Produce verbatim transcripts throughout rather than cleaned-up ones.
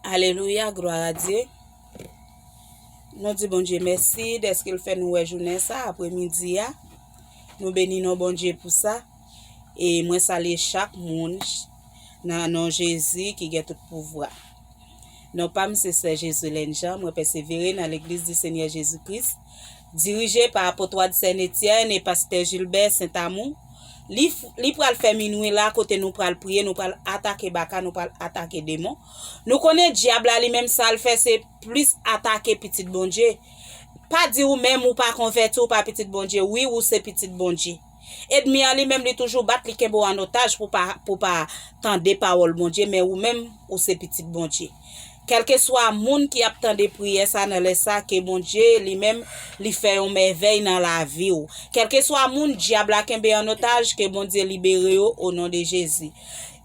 Alelouya, glwa a Dye. Nou di Bondye mèsi dèske l fè nou wè jounen sa, apremidi a. Nou beni non Bondye pou sa. E mwen salye chak moun nan non Jezi ki gen tout pouvwa. Non pa m se sè Jezilèn Jean, mwen pèsevere nan Legliz di Senyè Jezi Kris, dirije pa apot Wadson Etienne e pastè Gilbert Saint Amour. Li, f- li pral fè minwi la kote nou pral priye, nou pral atake baka, nou pral atake demon. Nou konnen dyab la li menm sa l fè se plis atake pitit Bondye. Pa di ou menm ou pa konvèti, ou pa pitit Bondye. Wi, ou se pitit Bondye. Ènmi an li menm li toujou bat, li kenbe w an otaj pou pa, pou pa tande pawòl Bondye, men ou menm ou se pitit Bondye. Kèlkeswa moun ki ap tande priyè sa nan lè sa, ke Bondye li menm li fè yon mèvèy nan lavi w. Kèlkeswa moun dyab la kenbe an otaj, ke Bondye libere yo o non de Jezi.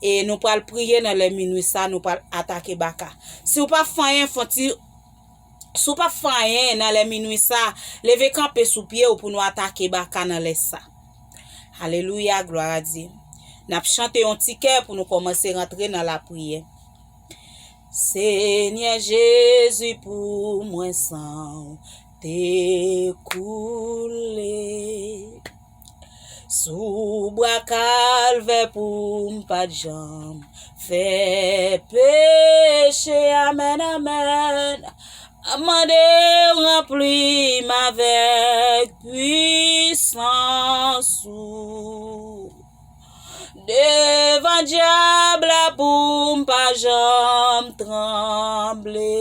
E nou pral priye nan lè minwi sa, nou pral atake baka. Si w pa fè anyen, fè yon ti, si w pa fè anyen nan lè minwi sa, leve kanpe sou pye w pou nou atake baka nan lè sa. Alelouya, glwa a Dye. N ap chante yon ti kè pou nou kòmanse rantre nan lapriyè. Senyè Jezi, pou mwen san w te koule sou bwa Kalvè pou m pa t janm fè peche. Amèn, amèn. M ap mande w ranpli m avèk pwisans ou. Devan dyab la pou m pa janm tranble.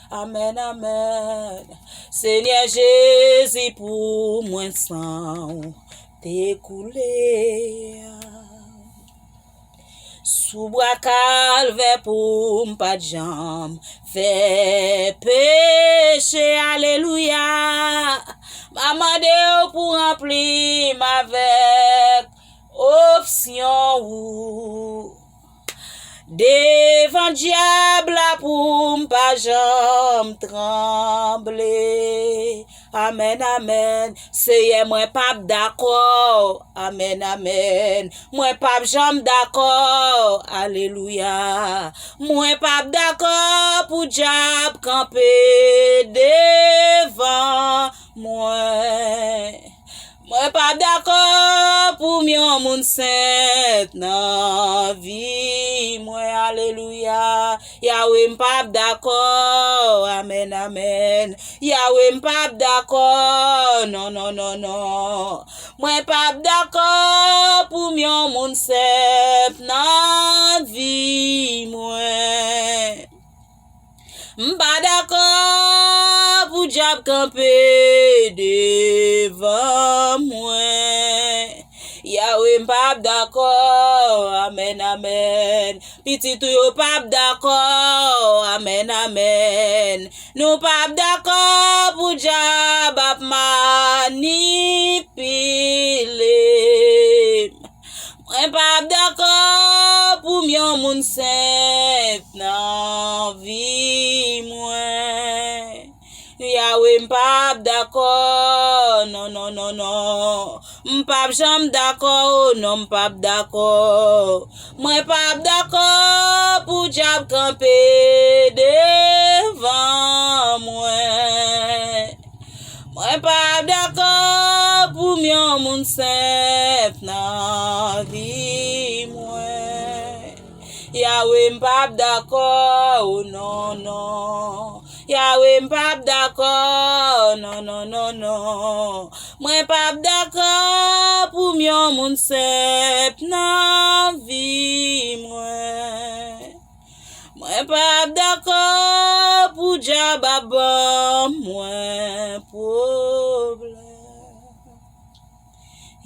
Amèn, amèn. Senyè Jezi, pou mwen san w te koule sou bwa Kalvè pou m pa t janm fè peche. Alelouya. M ap mande w pou ranpli m avèk opsyon ou. Devan dyab la pou m pa janm tranble. Amèn, amèn. Seyè, mwen p ap dakò. Amèn, amèn. Mwen p ap janm dakò. Alelouya. Mwen p ap dakò pou dyab kanpe devan mwen. Mwen p ap dakò pou m yon moun senp nan vi mwen. Alelouya. Yawe, m p ap dakò. Amèn, amèn. Yawe, m p ap dakò. Non, non, non, non. Mwen p ap dakò pou m yon moun senp nan vi mwen. M pa dakò pou dyab kanpe devan mwen. Yawe, m p ap dakò. Amèn, amèn. Pitit ou yo p ap dakò. Amèn, amèn. Nou p ap dakò pou dyab ap manipile m. Mwen p ap dakò pou m yon moun senp nan vi mwen. Yawe, m p ap dakò. Non, non, non, non. M p ap janm dakò. Non, m p ap dakò. Mwen p ap dakò pou dyab kanpe devan mwen. Mwen p ap dakò pou m yon moun senp nan vi mwen. Yawe, m p ap dakò, o non, non. Yawe, m p ap dakò, non, non, non, non. Mwen p ap dakò pou m yon moun senp nan vi mwen. Mwen p ap dakò pou dyab ap ban mwen pwoblèm.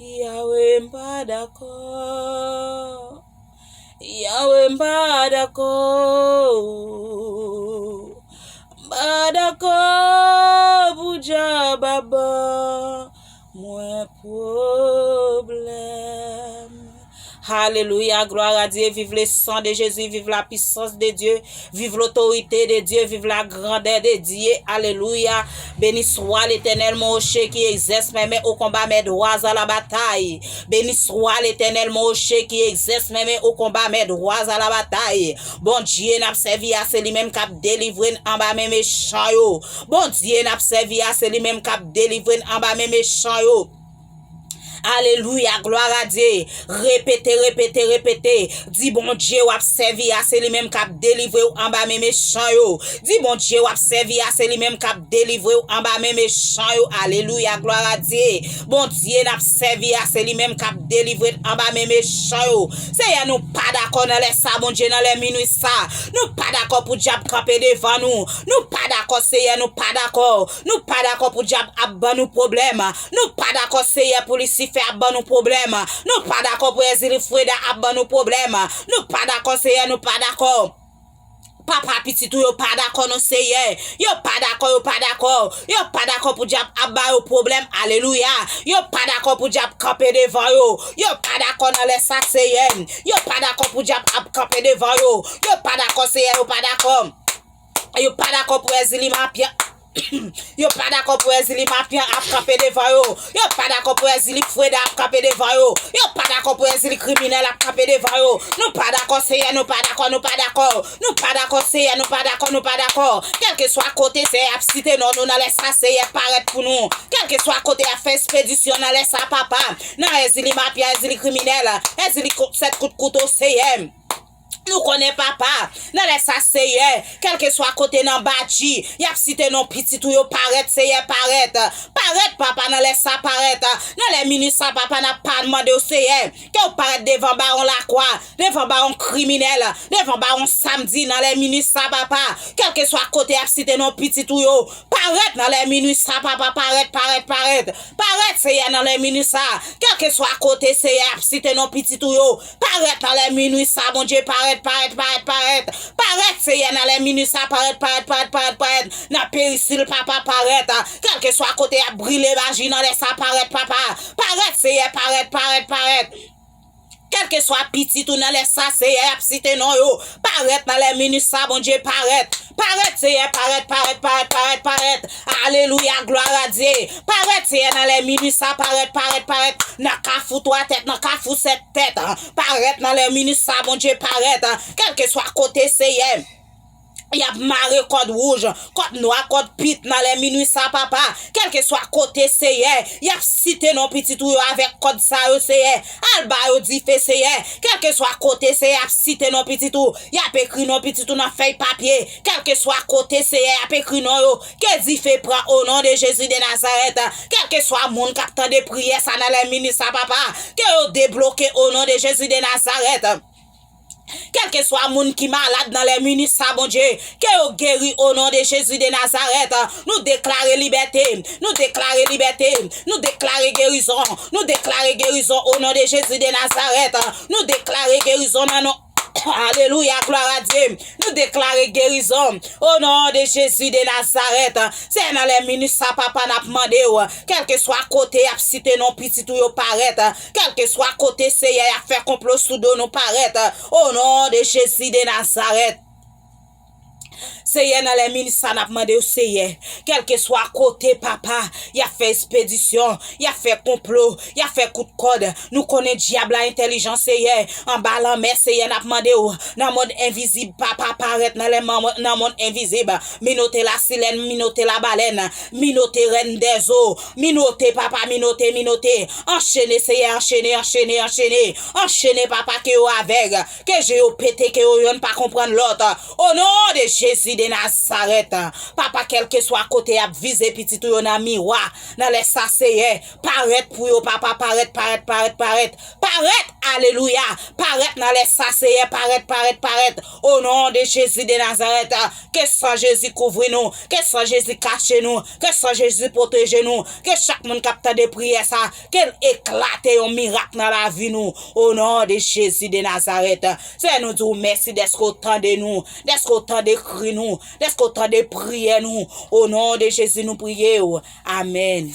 Yawe, m pa dakò. Yawe, m pa dakò. M pa dakò pou dyab ap ban mwen pwoblèm. Alelouya, glwa a Dye, viv le san de Jezi, viv la pisans de Dye, viv lotorite de Dye, viv la grandè de Dye, alelouya. Beni swa Letènèl, mon rocher qui exerce mes mains au combat, mes doigts à la bataille. Beni swa Letènèl, mon rocher qui exerce mes mains au combat, mes doigts à la bataille. Bondye n ap sèvi a, se li menm k ap delivre n anba men mechan yo. Bondye n ap sèvi a, se li menm k ap delivre n anba men mechan yo. Alelouya, glwa a Dye. Repete, repete, repete. Di Bondye w ap sèvi a, se li menm k ap delivre w anba men mechan yo. Di Bondye w ap sèvi a, se li menm k ap delivre w anba men mechan yo. Alelouya, glwa a Dye. Bondye n ap sèvi a, se li menm k ap delivre n anba men mechan yo. Seyè, nou pa dakò nan lè sa, Bondye, nan lè minui sa. Nou pa dakò pou dyab kanpe devan nou. Nou pa dakò, Seyè, nou pa dakò. Nou pa dakò pou dyab ap ban nou pwoblèm. Nou pa dakò, Seyè, pou Lisifè ap ban nou pwoblèm. Nou pa dakò pou Èzili Freda ap ban nou pwoblèm. Nou pa dakò, Seyè, nou pa dakò. Papa, pitit ou yo pa dakò non, Seyè. Yo pa dakò, yo pa dakò. Yo pa dakò pou dyab ap ba yo pwoblèm. Alelouya. Yo pa dakò pou dyab kanpe devan yo. Yo pa dakò nan lè sa, Seyè. Yo pa dakò pou dyab ap kanpe devan yo. Yo pa dakò, Seyè, yo pa dakò. Yo pa dakò pou Èzili mafya. Yo pa dakò pou Èzili mafya ap kanpe devan yo. Yo pa dakò pou Èzili Freda ap kanpe devan yo. Yo pa dakò pou Èzili kriminèl ap kanpe devan yo. Nou pa dakò, Seyè, nou pa dakò, nou pa dakò. Nou pa dakò, Seyè, nou pa dakò, nou pa dakò. Kèlkeswa kote, Seyè, ap site non nou nan lè sa, Seyè, parèt pou nou. Kèlkeswa kote, ap fè espedisyon nan lè sa, papa. Nan Èzili mafya, Èzili kriminèl, Èzili ko-, sèt kout kouto, Seyè. Nou konnen, papa, nan lè sa, Seyè, kèlkeswa kote nan badji, y ap site non pitit ou yo, parèt, Seyè, parèt. Parèt, papa, nan lè sa, parèt. Nan lè minui sa, papa, n ap pa mande w, Seyè, ke w parèt devan bawon lakwa, devan bawon kriminèl, devan bawon samdi, nan lè minui sa, papa. Kèlkeswa kote y ap site non pitit ou yo, parèt nan lè minui sa, papa, parèt, parèt, parèt. Parèt, Seyè, nan lè minui sa. Kèlkeswa kote, Seyè, ap site non pitit ou yo. Parèt nan lè minui sa, Bondye, parèt, parèt, parèt, parèt. Parèt, Seyè, nan lè minui sa, parèt, parèt, parèt, parèt, parèt. Nan perisil, papa, parèt. Kèlkeswa kote y ap brile maji nan lè sa, parèt, papa. Parèt, Seyè, parèt, parèt, parèt. Kèlkeswa pitit ou nan lè sa, Seyè, y ap site non yo. Parèt nan lè minui sa, Bondye, parèt. Parèt, Seyè, parèt, parèt, parèt, parèt, parèt. Alelouya, glwa a Dye. Parèt, Seyè, nan lè minui sa, parèt, parèt, parèt. Nan kafou twa tèt, nan kafou sèt tèt. Parèt nan lè minui sa, Bondye, parèt. Kèlkeswa kote, Seyè, y ap mare kòd wouj, kòd nwa, kòd pit nan lè minui sa, papa. Kèlkeswa kote, Seyè, y ap site non pitit ou yo avèk kòd sa yo, Seyè. Al ba yo dife, Seyè. Kèlkeswa kote, Seyè, y ap site non pitit ou, y ap ekri non pitit ou nan fèy papye. Kèlkeswa kote, Seyè, y ap ekri non yo, ke dife pran, o non de Jezi de Nazarèt. Kèlkeswa moun k ap tande priyè sa nan lè minui sa, papa, ke yo debloke, o non de Jezi de Nazarèt. Kèlkeswa moun ki malad nan lè minui sa, Bondye, ke yo geri, o non de Jezi de Nazarèt. Nou deklare libète, nou deklare libète, nou deklare gerizon, nou deklare gerizon, o non de Jezi de Nazarèt. Nou deklare gerizon nan non. Alelouya, glwa a Dye. Nou deklare gerizon, o non de Jezi de Nazarèt. Seyè, nan lè minui sa, papa, n ap mande w, kèlkeswa kote y ap site non pitit ou yo, parèt. Kèlkeswa kote, Seyè, y ap fè konplo sou do nou, parèt. O non de Jezi de Nazarèt. Seyè, nan lè minui sa, n ap mande w, Seyè, kèlkeswa kote, papa, y ap fè espedisyon, y ap fè konplo, y ap fè kout kòd. Nou konnen dyab la entèlijan, Seyè, anba lanmè, Seyè, n ap mande w, nan mond envizib, papa, parèt nan lè, nan mond envizib. Minote lasilèn, minote labalèn, minote rèn dèzo, minote, papa, minote, minote. Anchene, Seyè, anchene, anchene, anchene. Anchene, papa, ke yo avèg, ke je yo pete, ke yo yonn pa konprann lòt. O non de Jezi de Nazarèt. Papa, kèlkeswa kote y ap vize pitit ou yo nan miwa, nan lè sa, Seyè, parèt pou yo, papa, parèt, parèt, parèt, parèt. Parèt, alelouya. Parèt nan lè sa, Seyè, parèt, parèt, parèt. O non de Jezi de Nazarèt, ke san Jezi kouvri nou, ke san Jezi kache nou, ke san Jezi pwoteje nou, ke chak moun k ap tande priyè sa, ke l eklate yon mirak nan lavi nou. O non de Jezi de Nazarèt. Seyè, nou di w mèsi dèske w tande nou, dèske w tande kri nou, dèske w tande priyè nou. O non de Jezi, nou priye w. Amèn.